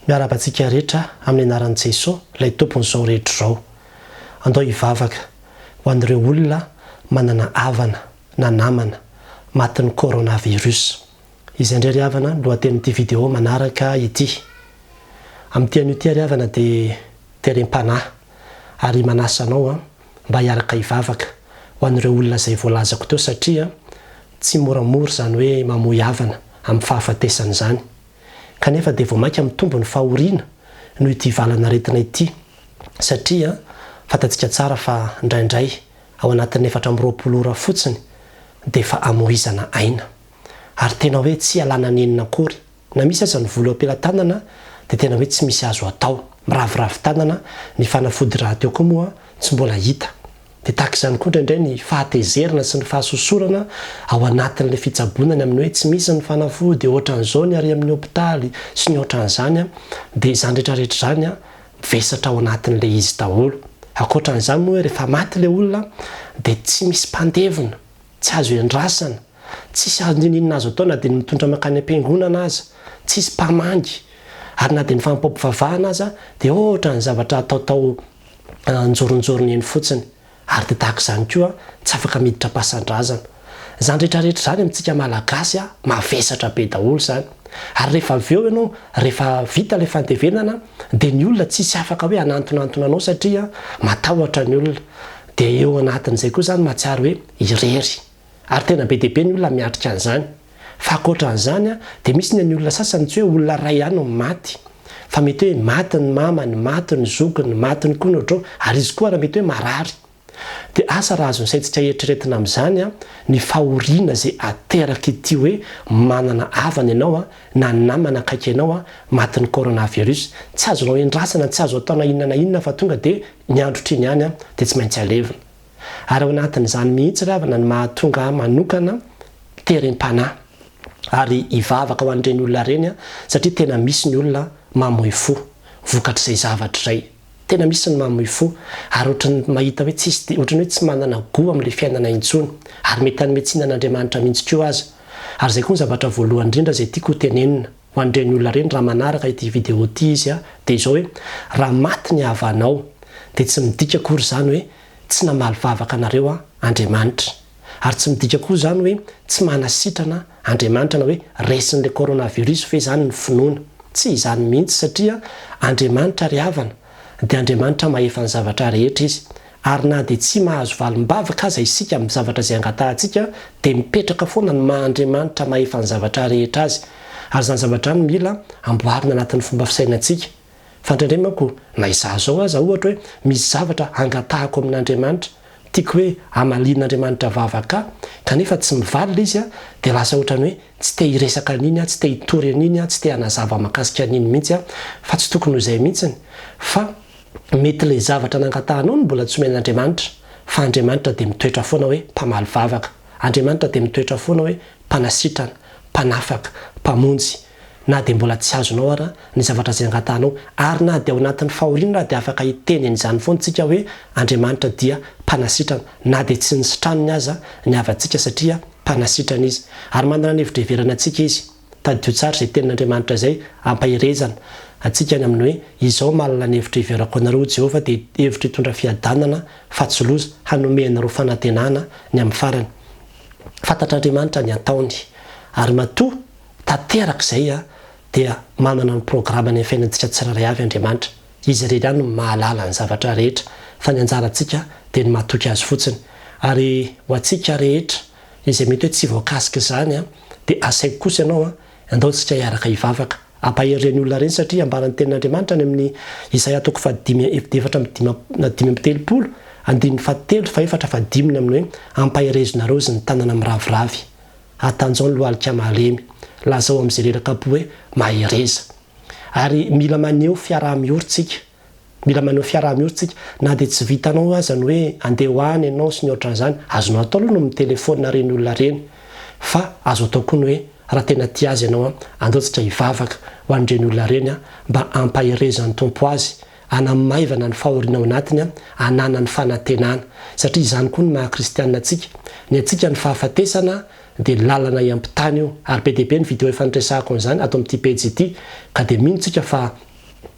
Miarahaba antsika rehetra amin'ny anaran'i Jesoa, ilay Tompon'izao rehetra izao. Andao hivavaka ho an'ireo olona manana havana na namana matin'ny coronavirus. Izay indray ry havana no lohatenin'ity video manaraka ity. Amin'ity anio ity ry havana dia terem-panahy ary manasa anao mba hiaraka hivavaka ho an'ireo olona izay voalazako teo satria tsy moramora izany hoe mamoy havana amin'ny fahafatesana izany. Kanefa dia vao mainka mitombo ny fahoriana noho ity valan'aretina ity satria fantatsika tsara fa indraindray ao anatin'ny 24 ora fotsiny dia efa amoizana aina. Ary tena hoe tsy ialana nenina akory. Na misy aza ny vola eo am-pelatanana dia tena hoe tsy misy azo atao. Miraviravy tanana, ny fanafody rahateo koa moa tsy mbola hita. Dia tahaka izany koa indraindray ny fahatezerana sy ny fahasosorana ao anatin'ilay fitsaboana ny amin'ny hoe tsy misy ny fanafody, ohatran'izao ny ary amin'ny hopitaly sy ny ohatran'izany dia izany rehetra rehetra izany mivesatra ao anatin'ilay izy daholo. Ankoatran'izany moa hoe rehefa maty ilay olona dia tsy misy mpandevina, tsy azo iandrasana, tsisy azo n'inon'inona azo atao na dia ny mitondra mankany am-piangonana aza, tsisy mpamangy ary na dia ny fanompoam-pivavahana aza dia ohatran'ny zavatra ataotao anjoronjorony eny fotsiny ary dia tahaka izany koa tsy afaka miditra am-pasan-drazana. Izany rehetra rehetra izany amintsika Malagasy mavesatra be daholo izany. Ary rehefa avy eo ianao, rehefa vita ilay fandevenana dia ny olona tsisy afaka hoe hanantonantona anao satria matahotra ny olona. Dia eo anatin'izay koa izany mahatsiaro hoe irery. Ary tena be dia be ny olona miatrika an'izany. Fa ankoatra an'izany dia misy ny an'ny olona sasany tsy hoe olona iray ihany no maty. Fa mety hoe maty ny mamany, maty ny zokiny, maty ny koa ny ohatr'izao, ary izy koa ara mety hoe marary. Dia asa raha azon'ny saintsika eritreretina amin'izany ny fahoriana izay aterak'ity hoe manana havana ianao na namana akaiky anao matin'ny coronavirus. Tsy azonao endrasana, tsy azo atao na inona na inona fa tonga dia ny androtr'iny ihany dia tsy maintsy alevina. Ary ao anatin'izany mihitsy ry havana no mahatonga ahy manokana terem-panahy ary hivavaka ho an'ireny olona ireny satria tena misy ny olona mamoy fo vokatr'izay zavatra izay. Tena misy ny mamoy fo ary ohatran'ny mahita hoe tsisy ohatran'ny hoe tsy manana goût amin'ilay fiainana intsony ary mety hanome tsiny an'Andriamanitra mihitsy koa aza. Ary izay koa ny zavatra voalohany indrindra izay tiako ho tenenina ho an'ireny olona ireny raha manaraka ity vidéo ity izy dia izao hoe raha maty ny havanao dia tsy midika akory izany hoe tsy namaly vavaka anareo Andriamanitra. Ary tsy midika koa izany hoe tsy manasitrana Andriamanitra na hoe resin'ilay coronavirus ve izany ny finoana. Tsy izany mihitsy satria Andriamanitra ry havana dia Andriamanitra mahefa ny zavatra rehetra Izy. Ary na dia tsy mahazo valim-bavaka aza isika amin'ny zavatra izay angatahantsika dia mipetraka foana ny maha Andriamanitra mahefa ny zavatra rehetra Azy. Ary izany zavatra izany mila amboarina anatin'ny fomba fisainantsika. Fa indraindray manko na izaho izao aza ohatra hoe misy zavatra angatahako amin'Andriamanitra, tiako hoe hamalian'Andriamanitra vavaka ahy, kanefa tsy mivaly ilay izy dia lasa ohatran'ny hoe tsy te hiresaka an'iny aho, tsy te hitory an'iny aho, tsy te hanazava mahakasika an'iny mihitsy aho, fa tsy tokony ho izay mihitsiny fa mety ilay zavatra nangatahanao no mbola tsy omen'Andriamanitra, fa Andriamanitra dia mitoetra foana hoe mpamaly vavaka, Andriamanitra dia mitoetra foana hoe mpanasitrana, mpanafaka, mpamonjy. na dia mbola tsy azonao ara ny zavatra izay angatahanao, ary na dia ao anatin'ny fahoriana ara dia afaka hiteny an'izany foana tsika hoe Andriamanitra dia mpanasitrana na dia tsy nisitraniny aza ny havantsika satria mpanasitrana Izy ary manana ny hevitra hiverana antsika Izy. Tadidio tsara izay tenin'Andriamanitra izay ampaherezana antsika ny amin'ny hoe izao mahalala ny hevitra hiverako anareo hoy Jehovah dia hevitra hitondra fiadanana fa tsy loza, hanome anareo fanantenana ny amin'ny farany. Fantatr'Andriamanitra ny ataony ary matoa Tanteraka izay dia manana ny programany amin'ny fiainantsika tsirairay avy Andriamanitra. Izy irery ihany no mahalala ny zavatra rehetra fa ny anjarantsika dia ny matoky Azy fotsiny. Ary ho antsika rehetra izay mety hoe tsy voakasika izany dia asaiko kosa ianao andao tsika hiaraka hivavaka. Hampahery ireny olona ireny satria ambaran'ny tenin'Andriamanitra any amin'ny Isaia toko fahadimy efatra amby dima na 35 andininy fahatelo fahefatra fahadimy ny amin'ny hoe ampaherezonareo izy ny tanana miraviravy. Atanjao ny lohalika malemy. Lazao amin'izay reraka am-po hoe, Mahereza. Ary mila maneho fiaraha-miory tsika. Mila maneho fiaraha-miory tsika. Na dia tsy vitanao aza ny hoe andeha ho any ianao sy ny ohatran'izany, azonao atao aloha ny mitelefaonina ireny olona ireny. Fa azo atao koa ny hoe, raha tena tia azy ianao, andao tsika hivavaka ho an'ireny olona ireny mba hampaherezan'ny Tompo azy, hanamaivana ny fahoriana ao anatiny, hananany fanantenana. Satria izany koa no maha kristianina antsika. Ny antsika ny fahafatesana dia lalana hiampitana io. Ary be dia be ny video efa niresahako an'izany ato amin'ity pejy ity. Ka dia mino tsika fa.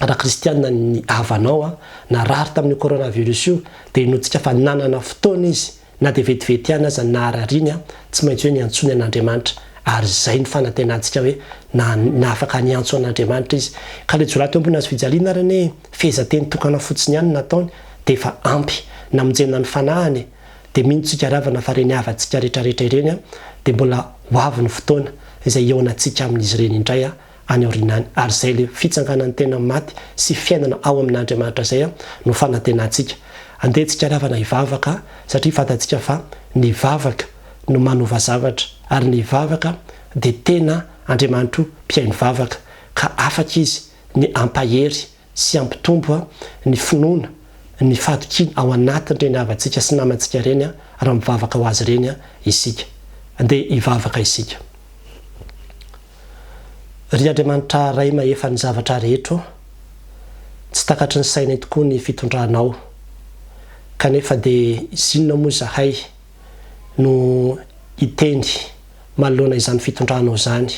Raha kristianina ny havanao narary tamin'io coronavirus io dia inoantsika fa nanana fotoana izy na dia vetivety ihany aza ny naharariany tsy maintsy hoe niantsoany an'Andriamanitra ary izay no fanantenantsika hoe na na afaka niantso an'Andriamanitra izy. Ka ilay jiolahy teo ambony hazo fijaliana ary anie fehezanteny tokana fotsiny ihany no nataony dia efa ampy namonjena ny fanahiny e! Dia mino tsika ry havana fa ireny havantsika retraretra ireny dia mbola ho avy ny fotoana izay hihaonantsika amin'izy ireny indray any aoriana any ary izay ilay fitsanganan'ny tena maty sy fiainana ao amin'Andriamanitra izay no fanantenantsika. Andeha tsika ry havana hivavaka satria fantatsika fa ny vavaka no manova zavatra ary ny vavaka dia tena Andriamanitro mpihaino vavaka ka afaka Izy ny hampahery sy hampitombo ny finoana, ny fahatokiana ao anatin'ireny havantsika sy namantsika ireny raha mivavaka ho azy ireny isika. Andeha hivavaka isika. Ry Andriamanitra Ray mahefa ny zavatra rehetra ô, tsy takatry ny sainay tokoa ny fitondranao, kanefa dia zinona moa izahay no hiteny manoloana izany fitondranao izany.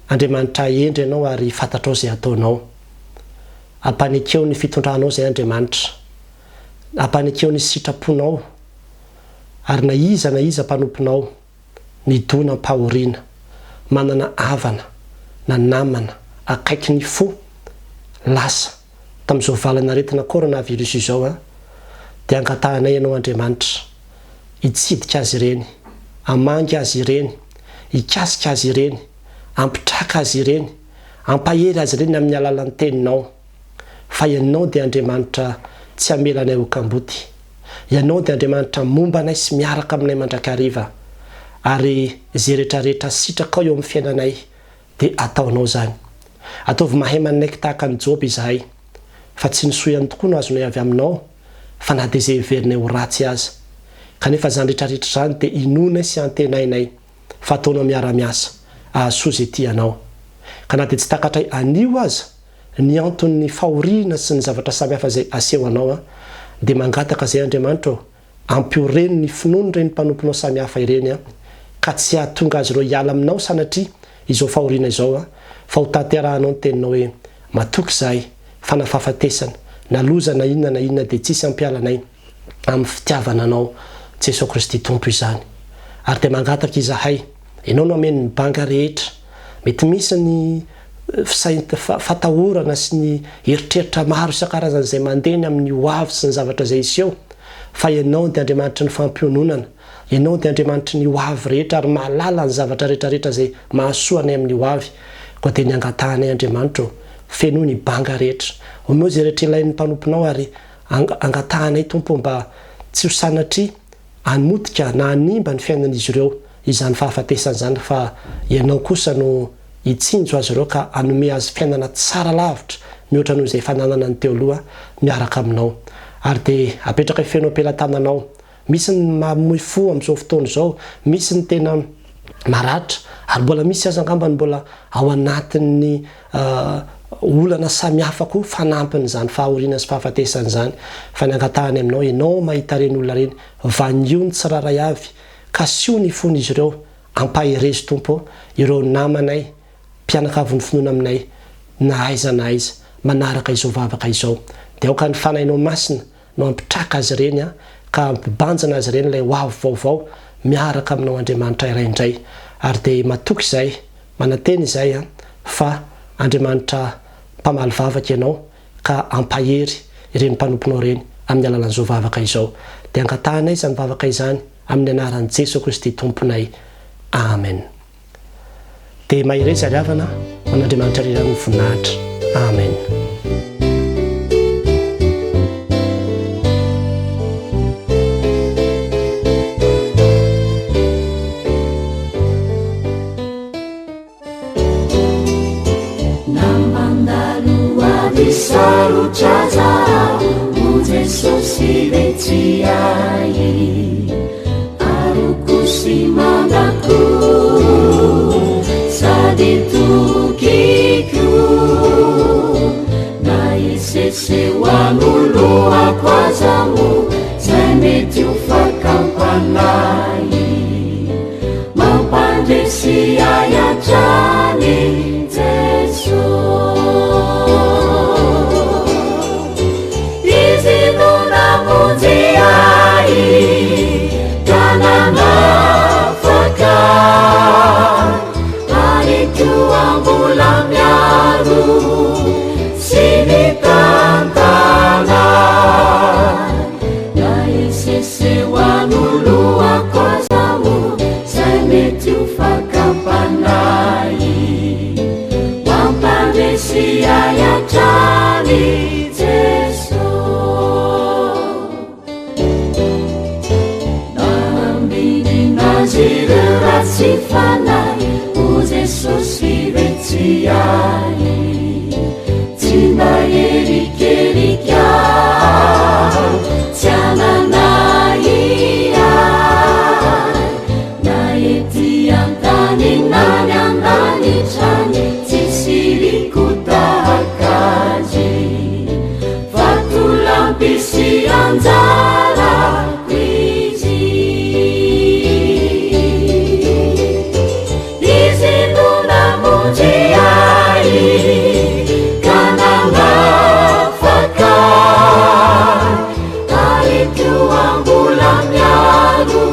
Andriamanitra hendry Ianao ary fantatrao izay ataonao. Ampanekeo ny fitondranao izay Andriamanitra. Ampanekeo ny sitraponao ary na iza na iza mpanomponao nidonam-pahoriana, manana havana na namana akaiky ny fo lasa tamin'izao valan'aretina coronavirus izao an, dia angatahanay Ianao Andriamanitra hitsidika azy ireny, hamangy azy ireny, hikasika azy ireny, hampitraka azy ireny, hampahery azy ireny amin'ny alalan'ny Teninao. Fa Ianao dia Andriamanitra tsy hamela anay ho kamboty. Ianao dia Andriamanitra momba anay sy miaraka aminay mandrakariva, ary izay rehetrarehetra sitrakao eo amin'ny fiainanay dia ataonao izany. Ataovy mahay manaiky tahaka an'i Joba izahay, fa tsy ny soa ihany tokoa no azonay avy aminao, fa na dia izay heverinay ho ratsy aza. Kanefa izany rehetrarehetra izany dia inoanay sy antenainay fa ataonao miara-miasa hahasoa izay tia anao. Ka na dia tsy takatray anio aza ny anton'ny fahoriana sy ny zavatra samihafa izay aseho anao an, dia mangataka izay Andriamanitra ô, ampioreno ny finoan'ireny mpanomponao samihafa ireny an, ka tsy hahatonga azy ireo hiala aminao sanatria izao fahoriana izao an, fa ho tanterahanao ny teninao hoe, matoky izahay fa na fahafatesana, na loza na inona na inona dia tsisy hampiala anay amin'ny fitiavana anao Jesoa Kristy Tompo izany. Ary dia mangataka izahay, Ianao no hameno ny banga rehetra. Mety misy ny fatahorana sy ny eritreritra maro isan-karazany izay mandeha ny amin'ny ho avy sy ny zavatra izay hiseho, fa Ianao dia Andriamanitry ny fampiononana, Ianao dia Andriamanitry ny ho avy rehetra ary mahalala ny zavatra rehetra rehetra izay mahasoa anay amin'ny ho avy. Koa dia ny angatahanay Andriamanitra ô, fenoy ny banga rehetra, omeo izay rehetra ilain'ny mpanomponao ary angatahanay Tompo ô mba tsy ho sanatria hamotika na hanimba ny fiainan'izy ireo izany fahafatesana izany fa Ianao kosa no hitsinjo azy ireo ka hanome azy fiainana tsara lavitra mihoatra noho izay efa nananany teo aloha miaraka Aminao. Ary dia apetrakay feno am-pelatananao. Misy ny mamoy fo amin'izao fotoana izao, misy ny tena maratra ary mbola misy aza angamba ny mbola ao anatin'ny olana samihafa koa fanampin'izany fahoriana sy fahafatesana izany fa ny angatahany aminao ianao mahita ireny olona ireny vangio ny tsirairay avy kasiho ny fon'izy ireo ampaherezo Tompo ô ireo namanay mpianakavin'ny finoana aminay na aiza na aiza manaraka izao vavaka izao dia aoka ny Fanahinao Masina no hampitraka azy ireny ka hampibanjina azy ireny ilay ho avy vaovao miaraka aminao Andriamanitra iray indray ary dia matoky izahay manantena izahay fa Andriamanitra mpamaly vavaka ianao ka hampahery ireny mpanomponao ireny amin'ny alalan'izao vavaka izao dia angatahanay izany vavaka izany amin'ny anaran'i Jeso Kristy Tomponay Amen. Dia mahereza ry havana ho an'Andriamanitra irery ihany ny voninahitra. Amen. Na mandalo ady sarotra aza aho, O Jesosy dia tsy ahy. Aroko sy mandako sady tokiko na hiseseho anoloako aza moa zay mety ho fakam-panahy mampandresy ahy hatrany Jesosy. sy anjarako Izy. Izy no namonjy ahy ka nanafaka ahy, ary koa mbola miaro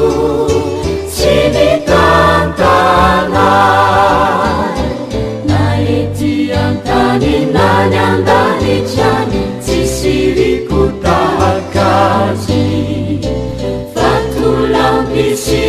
sy mitantana ahy. Na ety an-tany na ny an-danitra any, tsisy iriko tahaka Azy. Vatolampy sy.